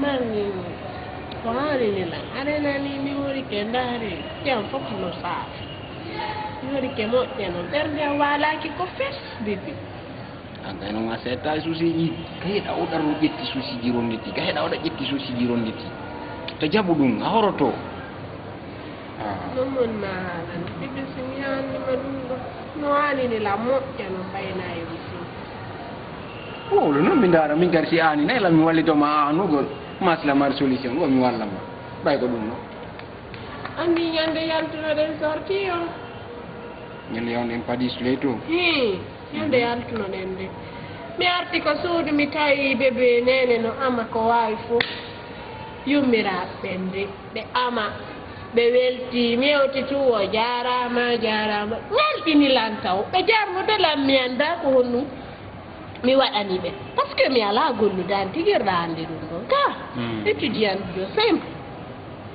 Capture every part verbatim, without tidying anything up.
Marni, ko haali ni lan. Aɗa nani mi horike ndaari, ƴam fof no saafi. Mi horike moƴƴa no, ɓernde am waalaaki ko fes, bibi. An kay non a seetaa e suusiiji. Gayeɗa oɗa ro ƴetti suusiiji ronditii. Gayeɗa oɗa ƴetti suusiiji ronditii. To jaɓu ɗum, a horoto. Ah. Non mon ma haalan. Bibi si mi haalni ma ɗum ɗo. No haali ni la moƴƴa no mbayna e mi si. Wowlo non mi ndaara min kadi si aani nay la mi wallito ma a anugol. Masla mar solution, wo mi walla ma. Ɓay ko ɗum non. Anndi ñande yaltunoɗen sorti o. Ñande yawɗen Padis ley to. Hii, ñande yaltunoɗen de. Mi arti ko suudu, mi tawi bebe neene no ama ko waawi fof. Yummiraaɓe ɓen de, ɓe ama, ɓe welti, mi yewti tu o jaaraama, jaaraama. Ñalɗini lan taw, ɓe jarnude lan mi anndaa ko honɗum. Mi waɗani ɓe. Parce que mi alaa gollude, an tigi hiɗa anndi ɗum ɗon ka. Hmm. Étudiant yo simple.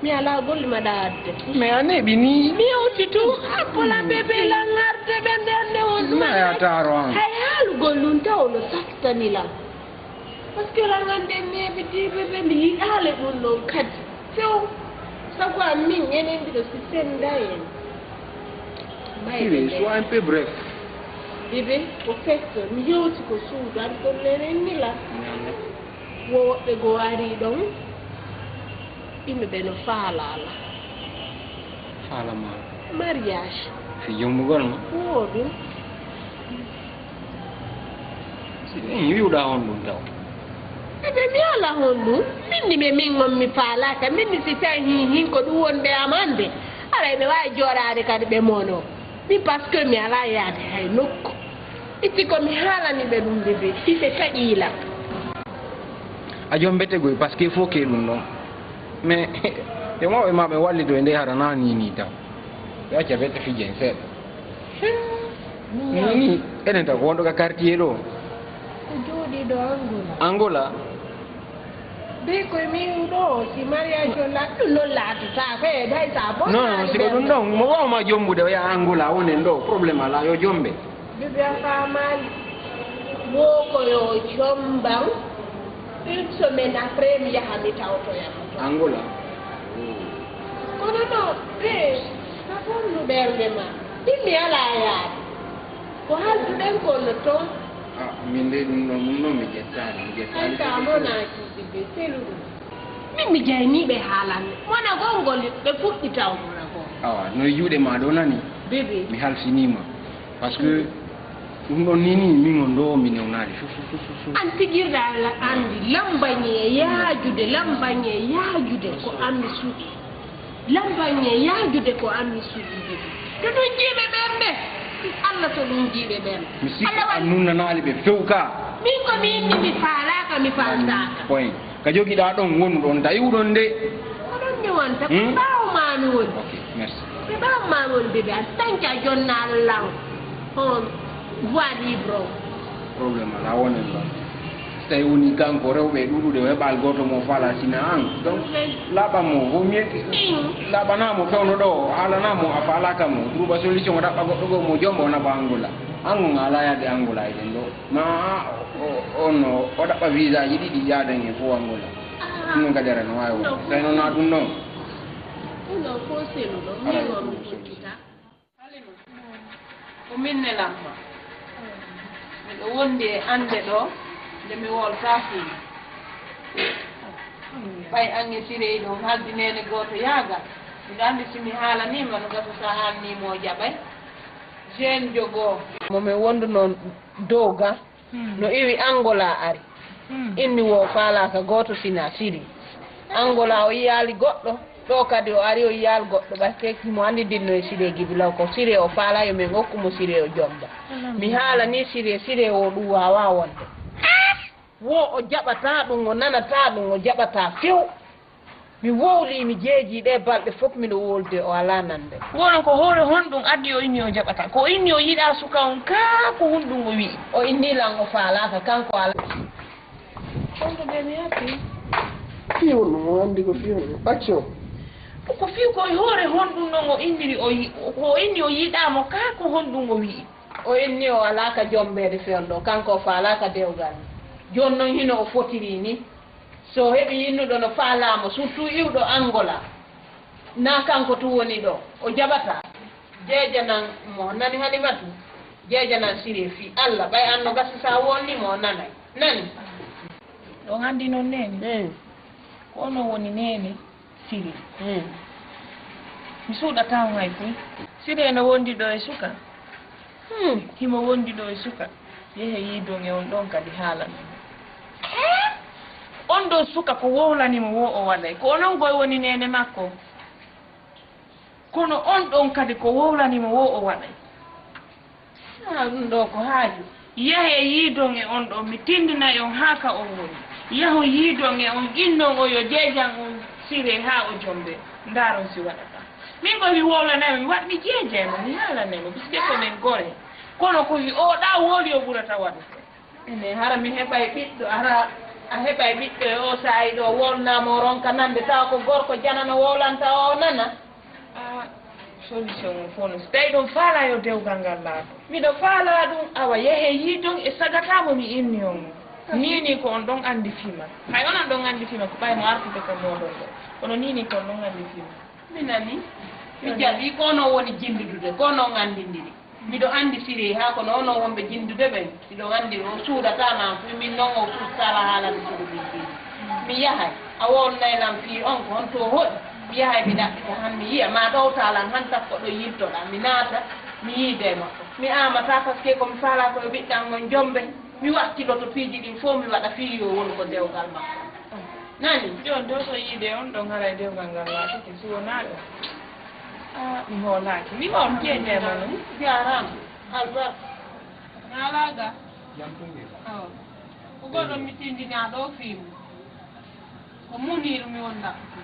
Mi alaa golle maɗa adde. Mais a neeɓi ni. Mi yewti tu, appola bebe lan arde ɓe ɓernde on ɗum. Na ya taro an. Hay haalugol ɗum taw no saktani lan. Parce que lan anndi en neeɓi di bebe mi yiɗaale ɗum ɗon kadi. Few, sago an min enen ɗiɗo si sennda en. Mayde Iwe, nde. Sois un peu bref. Bebe, au fait, mi yewti ko suudu an ɗon nenen ni la. Ñande. Wo woɓɓe goo arii ɗon, ɓe no faalaa la. Faala ma. Mariage. Fii jombugol ma. Wo ɗum. Si ɗum wi'uɗaa honɗum taw? Ebe mi ala honɗum. Min ni ɓe min on mi faalaaka. Min ni si tawi hin, hin ko ɗum wonɓe amande. Aray ɓe waawi jooɗaade kadi ɓe mono. Mi parce que mi alaa yaade hay nokku. Itti ko mi haalani ɓe ɗum bebe. Iɓe kaƴii lan. A jombete goy parce que il faut que ɗum ɗon. Mais, ɓe mawɓe ma ɓe wallito e nde hara na ni ni taw. Ɓe acca ɓe fijjen seeɗa. Ni, ni, enen taw ko wonɗo ka quartier ɗo. Ko jooɗiiɗo Angola. Angola? Be koye min ɗo, si mariage on la, ɗum non laatata, ko e day sa bon. Non, non, si ko ɗum ɗon, mo waawma jombude, o yaha Angola, wonen ɗo, problème alaa, yo jombe. Bébé a faamaali. Wo ko yo jomban. Une semaine après, mi yaha mi tawtoya mo ton. Angola? Kono no, eh, ka fonnu ɓernde ma. Ɗin mi alaa yaade. Ko halduɗen kon no ton. Ah, min de ɗum ɗon, ɗum ɗon mi ƴettaali, mi ƴettaali. Ay, ka monaaki ɓe selu ɗum. Min mi jayniiɓe haalande. Mona gongol ɓe fuɗɗi taw mona gongol. Awa, no e juuɗe ma ɗo nani? Bébé. Mi halfiniima. Parce que ɗum ɗon ni, ni, min on ɗo, mi newnaali. Fu, fu, fu, fu, fu. An tigirɗa Alla anndi, lambañe yaajude, lambañe yaajude ko an mi suuɗi. Lambañe yaajude ko an mi suuɗi. To ɗum jiiɓe ɓernde, Alla to ɗum jiiɓe ɓernde. Mi sikku Alla waɗi an nunnanaali ɓe few ka. Min ko mi inni mi faalaaka, mi faltaaka. Point. Ka jogiɗaa ɗon wonu ɗon, tawi ɗon de. Ko ɗon mi wonta, ko Hmm? ɓaawo maa mi woni. Ok, merci. Ko ɓaawo maa mi woni, bébé, a tanca jonnaa lan. On voie libre on. Problème alaa, wonen ɗon. Si tawi woni kanko, rewɓe e ɗuuɗude, o heɓaali gooto mo faala sina an. Donc, laaɓan mo, vaut mieux que Min. laaɓanaa mo fewndo ɗo, haalanaa mo, a faalaaka mo. Trouva solution, o ɗaɓɓa goɗɗo goo mo jomba, o nafa Angola. An on a alaa yaade Angola e ɗen ɗo. Ma o, o, on o, o ɗaɓɓa visa ji ɗiɗi yaadan e fof Angola. Ah. Ɗum noon kadi ara no waawi wonde. Tawi noon naa ɗum noon. Ɗum ɗo fof selu ɗo. Alaa min yo on ɗum mi solution. Huccita. Halima, ko min nelan ma. Miɗo wondi e annde ɗo, nde mi woltaa fii. Ɓay an e Sirey ɗo, haldi neene gooto yaaga. Miɗo anndi si mi haalanii ma, no gasa so a haalnii mo o jaɓay. Jeune jogo. Mo min wonduno dow ga, Hmm. no iwi Angola ari. Hmm. Inni wo faalaaka gooto sina Siri. Angola o yiyaali goɗɗo, ɗo kadi o ari o yiyaali goɗɗo, ɓay keki mo anndi dinno e Siri e Gibilaw ko Siri o faala yo min okku mo Siri o jomba. Alhamdulillah. Mi haalanii Siri, Siri o ɗum waawaa wonde. Wo o jaɓataa ɗum, o nanataa ɗum, o jaɓataa few. Mi wowlii, mi jeejii ɗee balɗe fof miɗo wolde, o alaa nande. Wono ko hoore honɗum addi o inni o jaɓataa? Ko o inni o yiɗaa suka on kaa ko honɗum o wi'i? O inni lan o faalaaka, kanko alaa. Tonto ɓe mi happi. Fii honɗum o anndi ko fii honɗum? Action. Ko fii ko e hoore honɗum non o inniri o yi-, ko o inni o yiɗaa mo kaa ko honɗum o wi'i? O inni o alaa ka jombeede fewndo, kanko o faalaaka dewgal. Jooni non hino o fotiri ni. So o heɓii innuɗo no faalaa mo, surtout iwɗo Angola, naa kanko tun woni ɗoo, o jaɓataa. Jeejanan mo, nani Halimatu? Jeejanan Siree fii Alla, ɓay an no gasa si a wolnii mo, o nanay. Nani? On anndi non neene? Mm. Ko onon woni neene Siree. Mm. Mi suuɗataa on hay fay. Siree no wondi ɗoo e suka. Hmm, himo wondi ɗoo e suka. Yehee yiidon e on ɗon kadi haalana mo. On ɗoo suka ko wowlani mo woo o waɗay. Ko onon goy woni neene makko. Kono on ɗon kadi ko wowlani mo woo o waɗay. Ah, ɗun ɗoo ko haaju. Yahee yiidon e on ɗon, mi tindinay on haa ka on woni. Yahon yiidon e on, innon on yo jeejan on Siree haa o jombe. Ndaaron si waɗataa. Min ko mi wowlanay mo, mi waɗ-, mi jeejay mo, mi haalanay mo, puisque ko men gore. Kono ko hi-, oo ɗaa wowli o ɓurata waɗude. Ene, hara mi heɓay ɓiɗɗo, hara a heɓay ɓiɗɗo e oo saa'i ɗoo, wowlnaa mo o ronka nande, tawa ko gorko janano wowlanta o, o nana? Ah, solution on fof no, so tawi ɗon faalaa yo dewgal ngal laato. Miɗo faalaa ɗum, awa, yehee yiidon e sagataa mo mi inni on. Nii nii ko on ɗon anndi fii makko. Hay onon ɗon anndi fii makko, ɓay mo artude ka mooɗon ɗoo. Kono nii nii ko on ɗon anndi fii makko. Mi nanii. Mi jaɓii, ko onon woni jinndudude, ko onon anndindiri. Miɗo anndi Siree haa kono onon wonɓe jinndude ɓen, miɗo anndi o suuɗataa ma fuu, min non o suuɗataa haalande suuɗo min fii. Mi yahay, a wowlnay lan fii on ko honto o hoɗi. Mi yahay mi ɗaɓɓita han mi yi'a, maa ɗowtaa lan han takko ɗo yiltoɗaa. Mi naata, mi yiida e makko. Mi aamataa, parce que ko mi faalaa ko yo ɓiɗɗan on jombe. Mi wakkiloto piiji ɗin fow mi waɗa fii yo wonu ko dewgal makko. Nani? Jooni ɗoo so yiide on ɗon haray dewgal ngal laatike, si wonaa ɗon. Ah, mi hoolaaki. Mi hool jeejeema non. Jaaraama. Albarka. Naalaaga. Jam tun. Awa. Ko goɗɗo mi tindinaa ɗoo fii mum. Ko Muniiru mi woni ɗaɓɓude.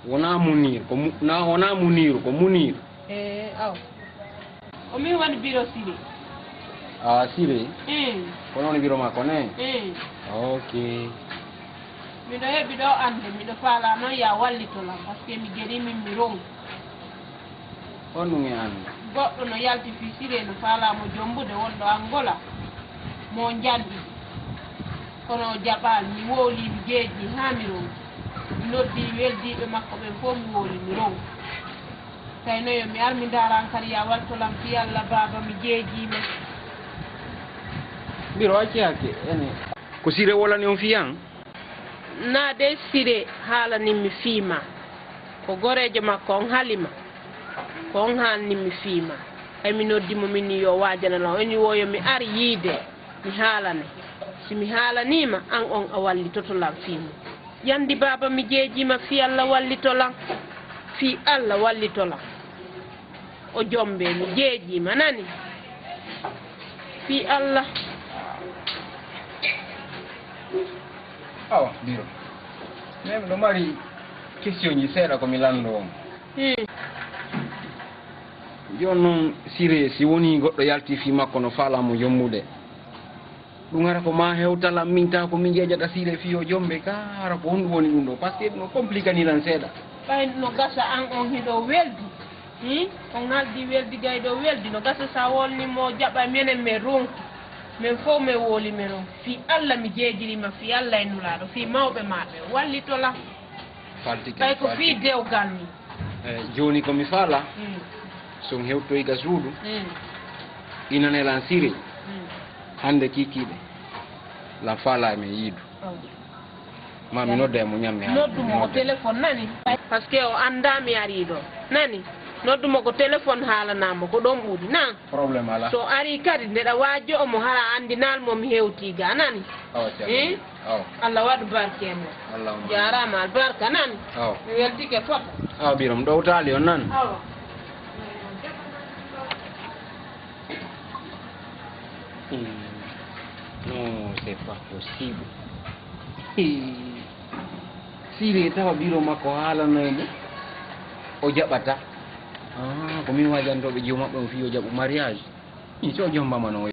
Wonaa Muniiru, ko Mu-, na, wonaa Muniiru, ko Muniiru. Eh, aw. Ko min woni biro Siree. Ah, Siree? Eh. Kono woni biro makko ne? Eh. Ok. Miɗo heɓi ɗoo annde, miɗo faalaa non yaa wallito lan, parce que mi gerii min mi ronku. Honɗun e an? Goɗɗo no yalti fii Siree no faalaa mo jombude wonɗo Angola, mo njanɗi. Kono o jaɓaali, mi wowlii, mi jeejii haa mi ronki. Mi noddii weldiiɓe makko ɓen fow, mi wowli, mi ronki. Tawi no yo mi ar, mi ndaara an kadi, yaa wallito lan fii Alla, baaba, mi jeejii ma. Biro acci hakke, ene. Ko Siree wolani on fii an? Naa de Siree haalanii mi fii maa. Ko goreejo makko on Halima. Ko on haalanii mi fii maa. Ay mi noddi mo min ni yo waajana lan. O inni woo yo mi ar yiide. Mi haalane. Si mi haalanii ma, an on a wallitoto lan fii mun. Yandi baaba mi jeejii ma fii Alla wallito lan. Fii Alla wallito lan. O jombe mi jeejii ma nani. Fii Alla. Awa, biro. Min miɗo mari question ji seeɗa ko mi lanndoo on. Hmm. Jooni non, Siree, si wonii goɗɗo yaltii fii makko no faalaa mo jombude, ɗun hara ko maa hewta lan min, tawa ko min jeejata Siree fii o jombe ka, hara ko honɗun woni ɗun ɗoo? Parce que no compliquer nii lan seeɗa. Ɓay no gasa an on hiɗo weldi. Hmm? On haldi weldi gay ɗoo weldi. No gasa sa wolni mo jaɓa menen men ronki. Men fow men wowli men ronki. Fii Alla mi jeejiri ma, fii Alla e Nulaaɗo, fii mawɓe maa ɓen. Wallito lan. Faltike, ɓay ko fii faltike. Dewgal nii. Eh, jooni ko mi faalaa, mm, so on hewtoyi ka suudu, mm, inane lan Siree, mm, hande kiikiiɗe, lan faalaa e men yiidu. Oh. Maa mi nodda e mo ɲammi haala. Noddu mo ko téléphone, nani? Parce que o anndaa mi arii ɗoo, nani? Noddu mo ko téléphone, haalanaa mo ko ɗon ɓuri, naa? Problème alaa. So arii kadi, ndeɗa waajo mo, hara anndinal mo mi hewtii ga, nani? Awa, Ceerno. Eh? Awa. Alla waɗu barke e mon. Allahumma. Jaaraama, albarka, nani? Awa. Mi weltike fota. Awa, biro, mi ɗowtaali on, nani? Awa. Hmm. Non, c'est pas possible. Siree tawa biro makko haalanay mo, o jaɓata. Ah, ko min waajantooɓe jiwo maɓɓe on fii o jaɓu mariage. Min so o jombama non.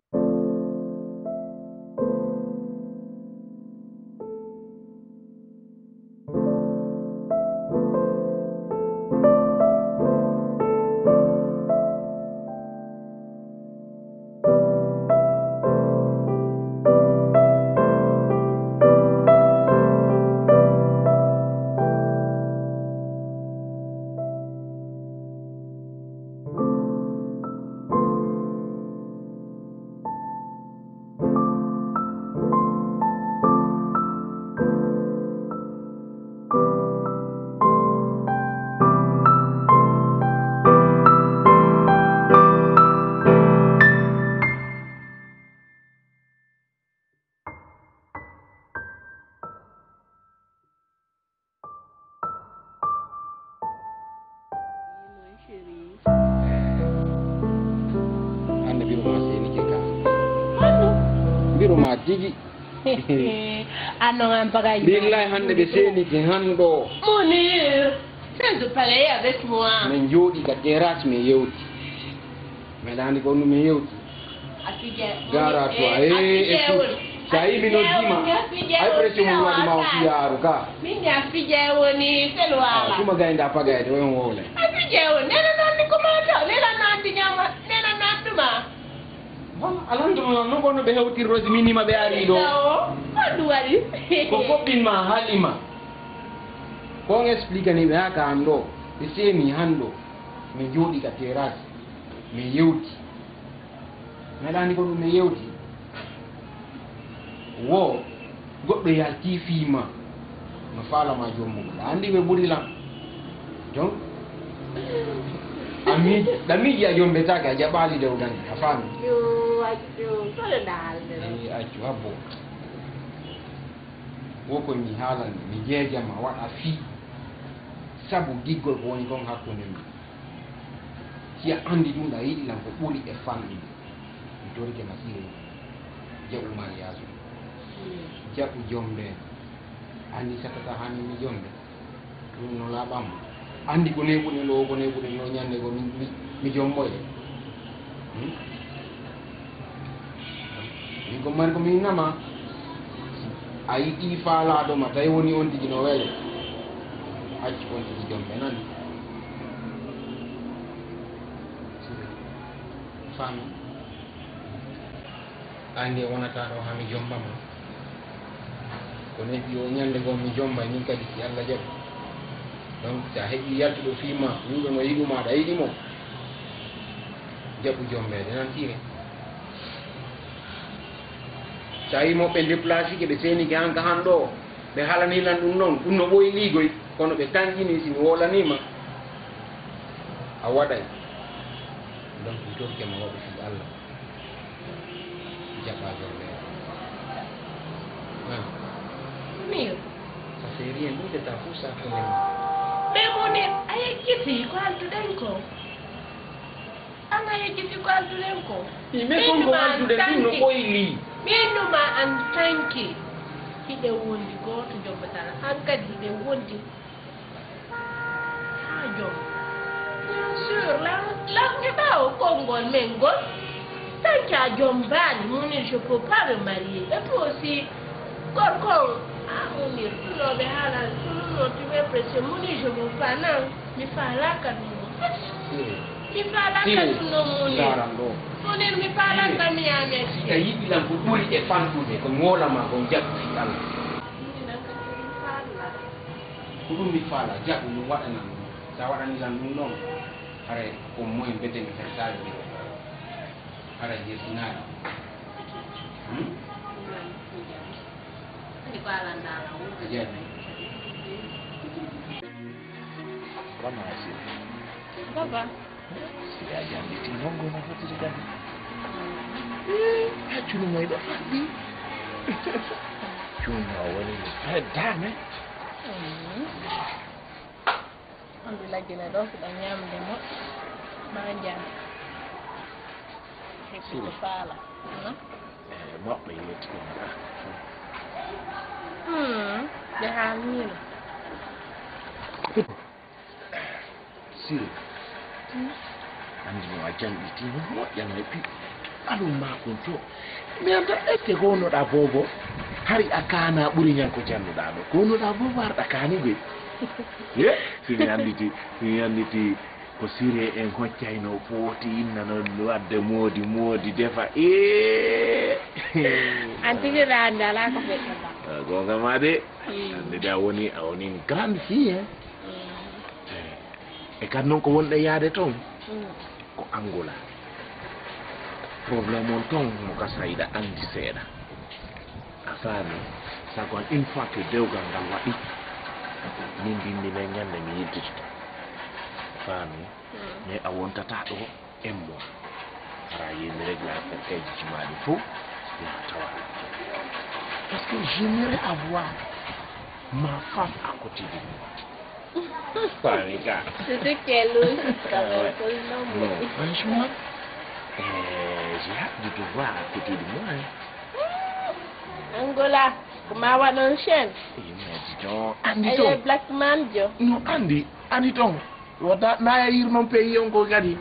Tigi. An non an bagay. Billahi hande ɓe seenike han ɗoo. Munir, fais du pareil avec moi. Min jooɗi ka terrasse min yewti. Meɗa andi ko ɗum min yewti. A fije. Gara to a eh eh. Sa yi mi no dima. Ay pression mo waɗi ma o fiyaaru ka. Min a fije woni selwala. Tuma gaynda pagayde o yon wowle. A fije woni nena nan ni ko ma to nena nan di nyama nena nan duma. Bon, alantu mo non ko no ɓe hewtirro si minima ɓe ari ɗo. Ko ɗum waɗi. Ko koɓɓin ma halima. Ko on explique ni ɓe haka an ɗo. Ɓe seeni han ɗo. Mi jooɗi ka terrasse. Mi yewti. Meɗa andi ko ɗum mi yewti. Wo goɗɗo yalti fii ma. No faala ma joom mum. Aɗa andi ɓe ɓuri lan. Donc, a mi-, ɗa miiji a jombetaake, a jaɓaali dewgal ngal, a faami? Yo, accu, koɗo ɗa haalde ɗo? Eh, accu, habbo. Wo ko mi haalani, mi jeejama, waɗa fii. Sabu giggol ko woni kon hakkunde men. Si a andi ɗum, ɗa yiɗi lan ko ɓuri e fanɗude. Mi torike ma sire, jaɓu mariage. Jaɓu jombe. Andi satata hani mi jombe. Ɗum no laaɓaama. Anndi ko neeɓuɗen ɗoo, ko neeɓuɗen ɗoo, ñannde goo min, mi, mi jomboye. Hmm? Min ko mari ko min nama. A yiɗii faalaaɗo ma, tawi woni on tigi no wele. Accu on tigi jombe nani. Faami? An de wonata ɗo haa mi jomba ma. Ko neɗɗi o ñannde goo mi jomba, min kadi si Alla jaɓi. Donc, si a heɓii yaltuɗo fii ma, wuyɗo no yiɗu ma, aɗa yiɗi mo, jaɓu jombeede nan tiire. Si a yii mo ɓe déplacike, ɓe seenike han ka han ɗoo, ɓe haalanii lan ɗum non, ɗum no ɓooyi liigoy, kono ɓe tanƴinii si mi wowlanii ma, a waɗay. Donc, mi torike ma waɗu fii Alla. Jaɓaa jombeede. Ah. Munir. Ça fait rien, ɗum c'est ta foussa quand même. Mais Munir, a yejjiti ko haalduɗen ko. An a yejjiti ko haalduɗen ko. I, mais kon ko haalduɗen ɗum no ɓoyli. Min numa en tant que hiɗen wondi gooto jombatana. An kadi hiɗen wondi. Haa jom. Bien sûr, lan, lan e ɓaawo konngol men ngol, tant que a jombaali, Munir, je peux pas me marier. Et puis aussi, gorko on, ah, Munir, ɗum ɗoo ɓe haalani, ɗum ɗoo tu mets pression, Munir, je veux pas, non, mi faalaaka ɗum ɗoo. Mi faalaaka ɗum ɗoo, Munir. Munir, mi faalaaka, mi yaamii. Si a yiɗi lan ko ɓuri e fanɗude, ko mi wowla ma, ko mi jaɓu fii Alla. Munir, an kadi ko ɗum faalaa. Ko ɗum mi faalaa, jaɓu mi waɗanan ɗum. Si a waɗanii lan ɗum ɗon, haray ko moyen mbete mi hersaali mi ɗo. Haray hersinaaɗi. Hmm? A jaɓi. Baba. Si a jangitii non, ko no fotiri kadi. Eh, accunu mo iɗo faɗɗi. Cuuno o woni mi feddaame. Mhm. On ɗi lajjina ɗoo, si ɗon ñaamde moƴƴi, maa njaa. Heɓi ko faala, non? Eh, moƴƴo yetti ko mbaɗa. Hmm, ɓe haalniino. Siri. Hmm? Anndi no a janɗitiima moƴƴa no e ɓiɓɓe. Alun maa kun to. Mi anndaa ette ko wonnoɗaa boobo. Hari a kaanaa ɓuri ñan ko jannuɗaa ɗo. Ko wonnoɗaa boobo harɗa kaani goy. Eh? Si mi annditi, si mi annditi ko Siree en hoccayno pooti inna no wadde moodi, moodi defa. Eh! An tigi ɗa anndi alaa ko feƴƴata. Ah, goonga maa de. Hmm. Anndi de a woni, a woni une grande fille, hein? Hmm. Eh. E kan non ko wonɗen yaade ton? Hmm. Ko Angola. Problème on ton mo gasa hiɗa anndi seeɗa. A faami? Sago an une fois que dewgal ngal waɗi, min mbinndi men ñannde mi yiltitoto. A faami? Hmm. Mais a wontataa ɗo un mois. Hara yii mi régla affaire kayitji maa ɗi fow, yaa tawa. Parce que j'aimerais avoir ma femme à côté de moi. Faami ka. C'était quel âge? Ah ouais. Non, franchement, euh, j'ai hâte de te voir à côté de moi, hein. Angola, ko ma waɗon chaîne? Andi ton. Black man jo. No andi, andi ton. Wata naya yir non pe yon ko kadi.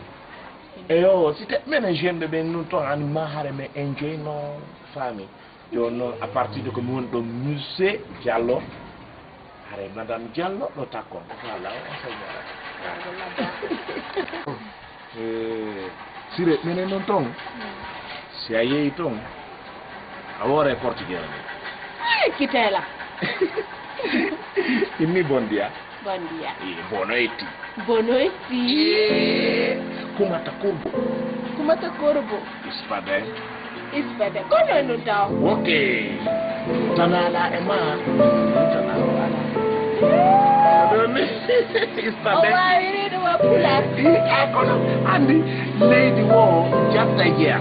Eyo, si te menen jeune ɓe ɓen nun ton ani ma hare men enjoy no famille. Jooni noon, à partir de ko mi woni ɗo, Monsieur Diallo, haray Madame Diallo ɗo takkon. Voilà, on se voit. Eh, Siré, menen noon ton, si a yehi ton, a woore portugais on. Ay, kitela. Inni bon dia. Bon dia. Eh, boa noite. Boa noite. Eh, kumata kurbo. Kumata kurbo. Ispaden. Ispaden. Kono no daw. Ok. Tanala e ma. Tanala ala. Ispaden. O wawi redo wa pula. Eh, kono andi leydi wo jatta jeya.